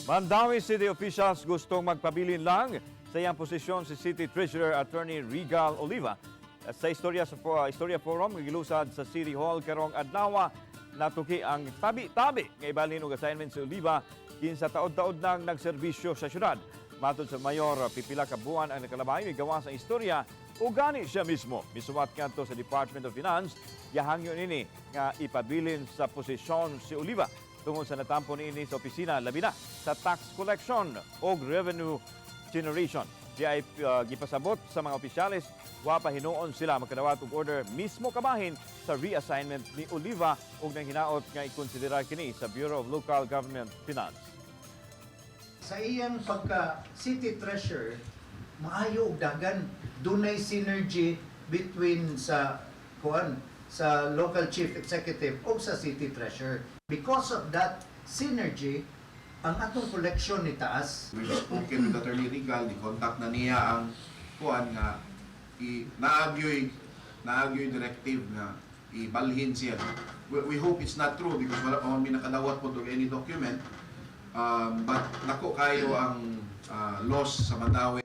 Mandaue City officials gustong magpabilin lang sa iyang posisyon si City Treasurer Attorney Regal Oliva. At sa Istorya Forum nga gilusad sa City Hall karong adlaw, natuki ang tabi-tabi nga ibalhin og assignment si Oliva kinsa taod-taod nang nagserbisyo sa syudad. Matod sa mayor, pipila ka buwan ang nakalabay migawas ang istorya o gani siya mismo misuwat ngadto sa Department of Finance, gihangyo nini nga ipabilin sa posisyon si Oliva tungod sa natampo niini sa opisina, labi na sa tax collection o revenue generation. Di ay gipasabot sa mga opisyales, wa pa hinuon sila makadawat og order mismo kabahin sa reassignment ni Oliva ug nang hinaot nga ikonsiderar kini sa Bureau of Local Government Finance. Sa iyang pagka city treasurer, maayo og dagan, dunay synergy between sa kuan, sa local chief executive o sa city treasurer. Because of that synergy, ang atong collection ni taas. We've spoken with Attorney Regal, ni-contact na niya ang kuan nga i naagyoy directive nga ibalhin siya. We hope it's not true because wala pa man mi nakadawat pod og any document. But nako kayo ang loss sa Mandaue.